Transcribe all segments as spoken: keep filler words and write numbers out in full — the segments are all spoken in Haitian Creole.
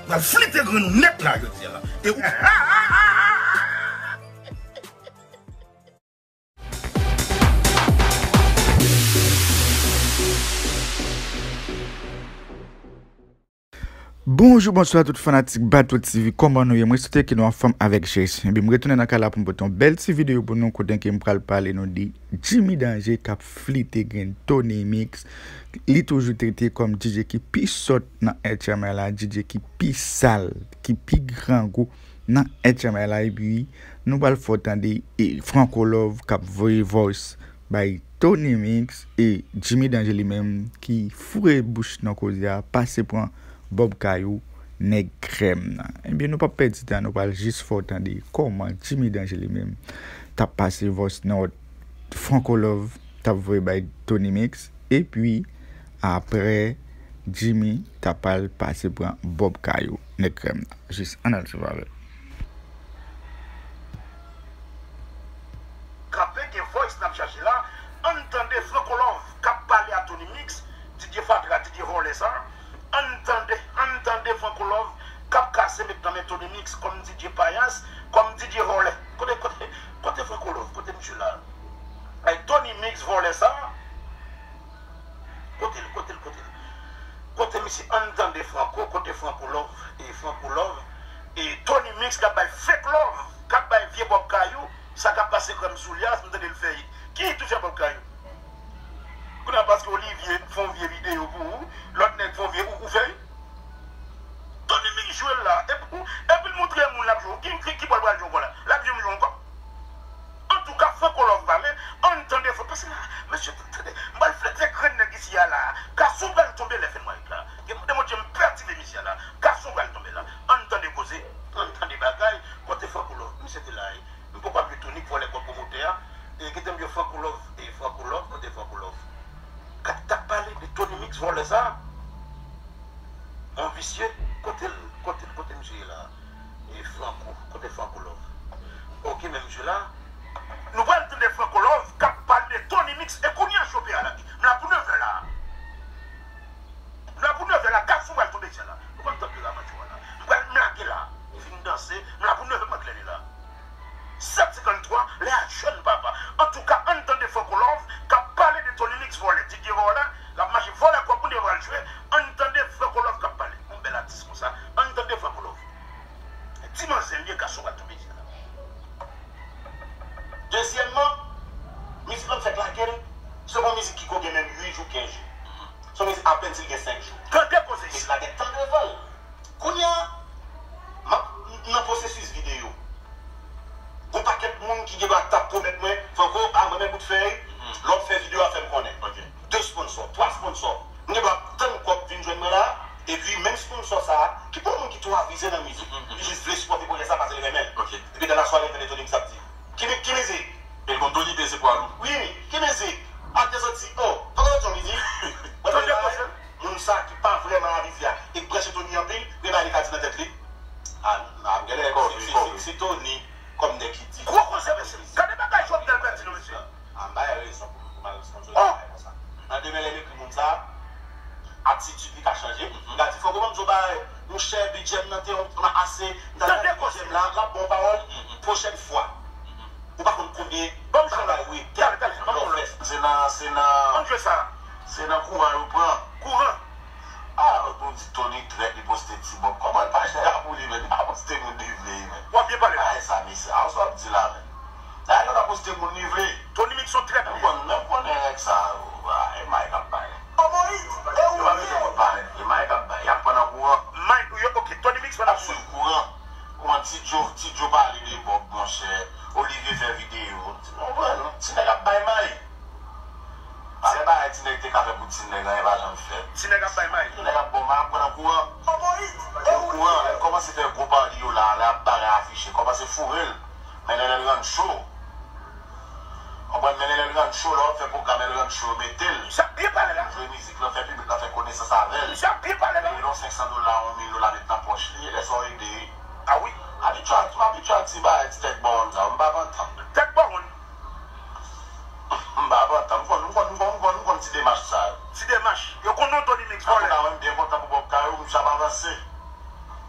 Mwen flite grenn ou nèt la jodi a la. E ou Bonjou, bonswa tout fanatik Bato T V, kòman nou ye? Mwen swete ke nou anfòm avèk Jess. Ebyen, m retounen nan kay la pou m pote yon bèl ti videyo pou nou, kote ke m pral pale nou de Jimmy Danger k ap flite grenn Tony Mix. Li toujou trete kòm D J ki pi sòt nan H M I la, D J ki pi sal, ki pi grangou nan H M I la, epi nou pral fè w tande e Franco Love k ap voye voice bay Tony Mix e Jimmy Danger li menm ki foure bouch nan koze a, pase pran Bob Kayou, nèg krèm nan. Ebyen, nou p ap pèdi tan, nou pral jis fè w tande kòman Jimmy Danger li menm t ap pase voice note Franco Love t ap voye bay Tony Mix, epi apre Jimmy t ap al pase pran Bob Kayou, nèg krèm nan. Jis ann al swiv avè m. Kanpe, gen voice n ap chache la. Ann tande Franco Love k ap pale a Tony Mix, Didier Fatra, Didier vòlè sa. Ann tande, ann tande Franco Love k ap kase met nan men Tony Mix kòm Didier payas, kòm Didier vòlè. Kote, kote, kote Franco Love? Kote misye la? Ay, Tony Mix vòlè sa. Kote l, kote l, kote l? Kote misye? Ann tande Franco, kote Franco Love? E Franco Love, e Tony Mix k ap bay fake love, k ap bay vye Bob Kayou, sa k ap pase krèm sou li a, m tande l fè hit. Ki hit ou fè Bob Kayou? Kounye a paske Olivier fè yon vye videyo pou ou, lòt nèg fè yon vye, ou, ou fè hit? Tony Mix jwe l la, epi, epi l montre moun l ap jwe. Ki, ki, ki bò l pral jwe ankò la? L ap jwe m jwe ankò? Antouka, Franco Love pale, ann tande Franco, pase la, mesye, tande, m pral flete grenn nèg isi a la. Gason pral tonbe lè fènwa la. Gen de Bondye m pètive misye a la. Gason pral tonbe la. Ann tande koze, ann tande bagay, kote Franco Love? Misye te la, wi. M poko ap jwe Tony k vòlè kòb pwomotè a. E kite m jwe Franco Love, e Franco Love, kote Franco Love? K ap t ap pale de Tony Mix vòlè sa. Yon visye, kote l, kote l, kote misye ye la? E Franco, kote Franco Love? Ok, men misye la. Nou pral tande Franco Love k ap pale de Tony Mix e kounye a chope a la. M la pou nevè la. M la pou nevè la, gason pral tonbe djè la. Nou konn tanp de la manti la. M pral m lage la. Fin danse, m la pou nevè m anklè li la. Sèt senkanntrwa, lè a jèn papa. Antouka, ann tande Franco Love k ap pale de Tony Mix vòlè, Didier vòlè, l ap mache vòlè kòb moun yo pral jwe. Ann tande Franco Love k ap pale. Yon bèl atis konsa. Ann tande Franco Love. Ti manzè l ye, gason pral tonbe djè la. Dezyèmman, mizik lan fèk lage l, se yon mizik ki ko gen menm uit jou, kenz jou. Se yon mizik apèn si l gen senk jou. Tande koze. Mizik la gen tan devan l. Kounye a, m ap nan pwosesis videyo. Gon pakèt moun ki gen dwa t ap pwomèt mwen, Franco, a mwen menm bout fèy, lè w ap fè videyo a, fè m konnen. De sponsò, twa sponsò. M gen dwa tann kòb vin jwenn mwen la, epi menm sponsò sa a, ki pa yon moun ki twò avize nan mizik, li jis vle sipòte pwojè sa paske li renmen l. Epi dans la soirée, tande Tony Mix ap di, ki, ki mizik? E l konn Tony te se pwa lou. Wi, ki mizik? Ak te soti, oh, pa konn yon mizik. Tande koze. Moun sa ki pa vrèman avize a, e k branche Tony anpil, gen bagay li ka di nan tèt li. A, a, m genlè kòve, kòve. Si Tony, kòm nèg ki di. Gwo koze, mesye. Gade bagay Jovenel pèdi nou, mesye. A, m ba l rezon pou, pou m al sponsorize bagay konsa. Nan demen, lè m ekri moun sa, atitid li ka chanje. M ka di, Franco, ban m di w bagay, monchè, bidjè m nan te yon, yon ase, m ta gade bidjè m la, l ap ba w pawòl, pwochèn fwa. Ou pa konn konbyen bagay ou ete lè w fè sa. Se nan, se nan, se nan kouran yo pran. Kouran. A, ou di Tony trèt, li poste Ti Bòb. Kòman l pa chè a pou li, men? Li pa poste moun li vle, men. W ap byen pale la. Ay, sa, mesye. A, sa w ap di la, men. Dayè, yo ta poste moun li vle. Tony Mix se yon trèt li ye. Mwen konnen nèg sa yo. A, e may k ap bay. Yo pa bezwen konn parèt. E may k ap bay. Y ap pran nan kouran. May, yo, ok, Tony Mix pran nan kouran. Kouran. Kouman Ti Djo, Ti Djo pale de Bòb, monchè. Olivier fè videyo. Ti, non, vre, non. Ti nèg ap bay may. Pale bagay ti nèg te ka fè pou ti nèg, anyen pa janm fèt. Ti nèg ap bay may. Ti nèg ap ba w may, ap pran nan kouran. Nan kouran, lè l kòmanse fè gwo pale yo la, lè ap bagay afiche, kòmanse foure l. Men lè, lè l rann cho, konprann, men lè, lè l rann cho, lè w ap fè pwogram, lè l rann cho, yo mete l. Misye ap byen pale la. Jwe mizik lan, fè piblik lan fè konesans avè l. Misye ap byen pale la. Mete yon senk san dola, yon mil dola, met nan pòch li, lè sa w ede. A wi. Abitye ak, abitye ak ti bagay, ti tèt bawon sa, m pa pantan. Tèt bawon. M pa pantan, m konn, m konn, m konn, m konn, m konn ti demach sa yo. Ti demach. Yo konn non Tony Mix vòlè. Antouka, mwen, m byen kontan pou Bob Kayou, misye ap avanse.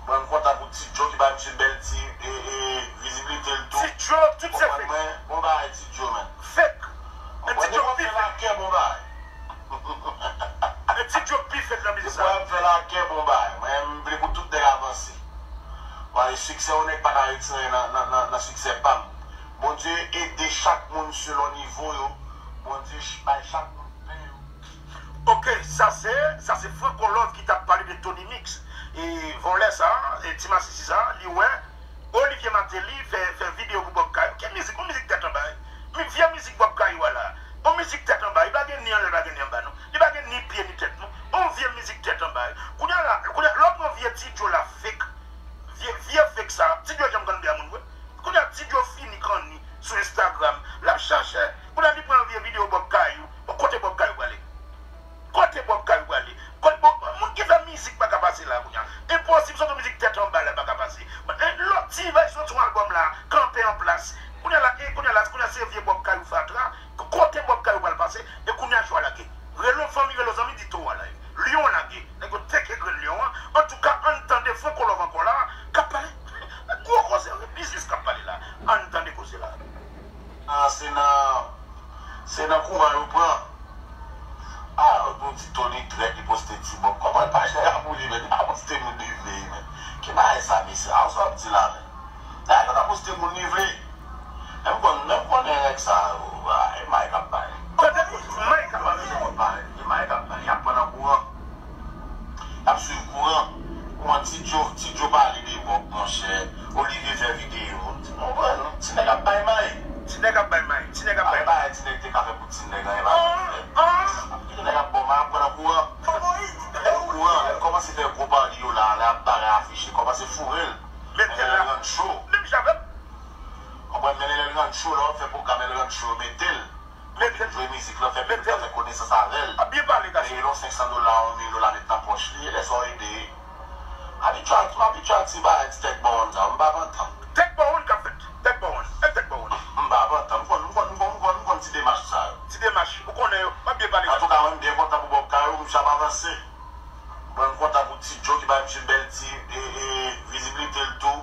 Mwen, m kontan pou Ti Djo ki ba misye bèl ti e, e, vizibilite l tou. Ti Djo, tout se fake. Mwen, bon bagay Ti Djo, men. Fake. Men Ti Djo pi fake. Bon bagay. Men Ti Djo pi fake nan mizik sa. Mwen, m fè lakè, bon bagay. Mwen, m vle pou tout nèg avanse. Paske siksè yon nèg pa ka retire nan, nan, nan, nan siksè pa m. Bondye ede chak moun selon nivo yo. Bondye ch- bay chak moun pen yo. Ok, sa se, sa se Franco Love ki t ap pale de Tony Mix. E vòlè sa, e ti masisi sa, li wè Olivier Martelly fè, fè videyo pou Bob Kayou. Ki mizik? Yon mizik tèt anba. Mi vye mizik Bob Kayou a la. Yon mizik tèt anba. Li pa gen ni anlè, li pa gen ni anba, non. Li pa gen ni pye, ni tèt, non. Yon vye mizik tèt anba. Kounye a la, kounye a, lè w pran vye Ti Djo la fake. Vye, vye fake sa. Ti Djo janm konn byen moun vre. Kounye a, Ti Djo fini kanni sou Instagram. L ap chache. Kounye a, li pran vye videyo Bob Kayou. Bon, kote Bob Kayou prale? Kote Bob Kayou prale? Kote, bon, moun ki fè mizik pa ka pase la kounye a. Enposib, sòt yon mizik tèt anba la pa ka pase. Bon, e, lòt T-Vice sòt yon albòm la, kanpe an plas. Kounye a la, e, kounye a la, kounye a se vye Bob Kayou fatra. Kote Bob Kayou pral pase? E kounye a cho a lage. Rele yon fanmi, rele yon zanmi, di towo a lage. Lyon lage. Nèg yo teke grenn lyon an. Antouka, ann tande Franco Love ankò la, k ap pale. Gwo koze, wi, biznis k ap pale la. Ann tande koze la. Ah, se nan, se nan kouran yo pran. Ah, nou di Tony trèt, li poste ti bòb. Kòman l pa jere pou li, men? Li pa poste moun li vle, men. Ki bagay sa, mesye? Ah, sa w ap di la, men. Dayè, yo ta poste moun li vle. Menm konn, menm konnen nèg sa yo, ah, e may k ap bay. Tande, may k ap bay. E may k ap bay. Y ap pran nan kouran. Y ap swiv kouran. Kouman Ti Djo, Ti Djo pale de bòb, monchè. Olivier fè videyo. Ti, non, ti nèg ap bay may. Ti nèg ap bay may. Ti nèg ap bay may. Ti nèg te ka fè pou ti nèg, anyen pa fè. Ti nèg ap bon may, ap pran nan kouran. Kouran, lè l kòmanse fè gwo pale yo la, lè ap bare afiche, kòmanse foure l. Mete l la. Rancho. Menm jan avè m. Konprann, men lè l rancho, lè w ap fè pwogram, lè l rancho, mete l. Mete l. Jwe mizik lan, fè piblik lan fè konesans avè l. Ap byen pale, gason. Peye l yon senk san dola, yon mil dola, met nan pòch li, lè sa w ede. Abitye ak, abitye ak ti bagay, ti tèt bawon sa, m pa pantan. Tèt bawon k ap fèt. Tèt bawon. E tèt bawon. M pa pantan. M konn, m konn, m konn, m konn, m konn ti demach sa yo. Ti demach. Ou konnen yo. M ap byen pale, gason. Antouka, mwen, m byen kontan pou Bob Kayou, misye ap avanse. Mwen, m kontan pou Ti Djo ki bay misye bèl ti, e, e, vizibilite l tou.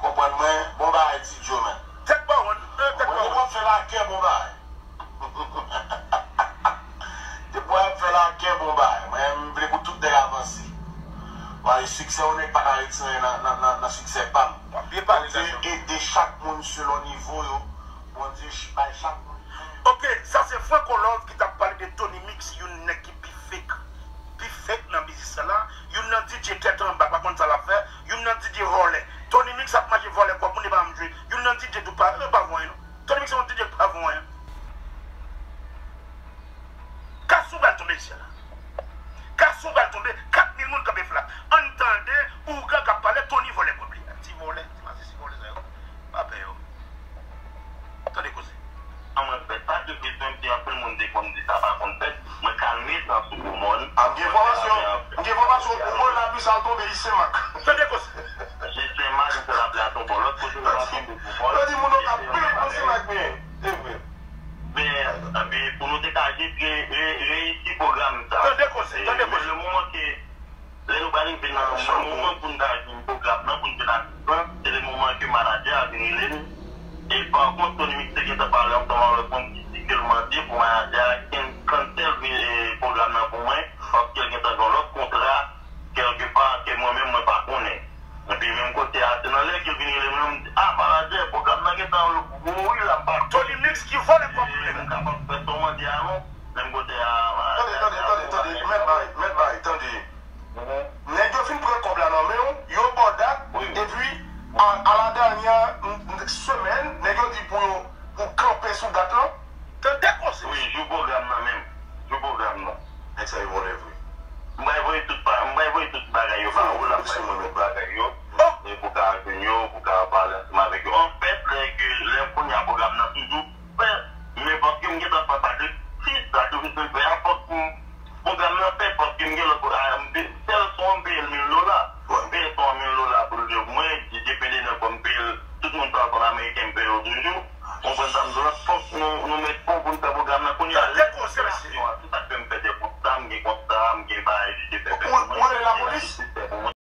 Konprann mwen, bon bagay Ti Djo, men. Tèt bawon, e, tèt bawon. Mwen, mwen fè lakè, bon bagay. Depi w ap fè lakè, bon bagay. Mwen, m vle pou tout nèg avanse. Paske siksè yon nèg pa ka retire nan, nan, nan, nan siksè pa m. W ap byen pale, gason. Bondye ede chak moun selon nivo yo. Bondye ch- bay chak moun. Ok, sa se Franco Love ki t ap pale de Tony Mix, yon nèg ki pi fake. Pi fake nan biznis sa la. Youn nan D J tèt anba, pa konn sa l ap fè. Youn nan D J vòlè. Tony Mix ap manje vòlè kòb moun, li pa janm jwe. Youn nan D J tou pa, pa voyen non. Tony Mix se yon D J k pa voyen. Kasou pral tonbe isyè la. Kasou pral tonbe, kat mil moun kanpe flat. Ann tande ougan k ap pale, Tony vòlè kòb li. Ti vòlè, ti masisi vòlè sa yo. Pa pè yo. Tande koze. An mwen fèt pa de bezwen, te anpil moun te konn di sa pa konn fèt. Mwen kalme tan sou gwo mòn. A, m gen enfòmasyon. M gen enfòmasyon, gwo mòn la plis al tonbe Senmak. Tande koze. Senmak, se lapli a tonbe lòt kote, yo pa tonbe gwo mòn. Yo di moun yo ka peye pou Senmak byen. Se vre. Men, men pou nou te ka jis re- re- reyisi pwogram sa. Tande koze, tande koze. Men le moman ke Lè nou pral rive nan moman pou n ta jwenn pwogram nan, pou n jwenn asistans, se le moman ke manadjè a vin rele n. E pa kont, Tony Mix te gentan pale ansanm avèk mwen, ki di ke l mande pou manadjè a cancel pwogram nan pou mwen, paske l gentan gen yon lòt kontra, kèlkepa, ke mwen menm, mwen pa konnen. Epi menm kote a, se nan lè ke l vin rele m nan, m di, "A, manadjè, pwogram nan gentan gwo wi la, m pa konnen." Tony Mix ki vòlè kòb li menm. M kapab fè sa w mande a non, menm kote a, manadjè a di a, tande, tande, tande, mèt bay, mèt bay, tande. Nèg yo fin pran kòb la nan men w, yo ba w dat, epi a, a la dènyè semèn, nèg yo di pou yo, pou kanpe sou dat lan. Tande koze. Wi, jou pwogram nan menm. Jou pwogram nan. Nèg sa yo vòlè vre. M bay voye tout pa, m bay voye tout bagay yo ba ou, l ap bay tout bagay yo. E pou ka jwenn yo, pou ka pale ansanm avèk yo. Anfèt, lè ke, lè kounye a pwogram nan toujou fè, men paske m gentan fè sakrifis, sakrifis m fè a, fòk m Pwogram nan fèt paske m gen lòt pwogram. M pe- sèl son an m peye l mil dola. M peye son an mil dola pou l jwe pou mwen. D J P D nan kò m peye l. Tout moun sa yo konn ameriken m peye yo toujou. Konprann sa m di w la. Fòk nou, nou met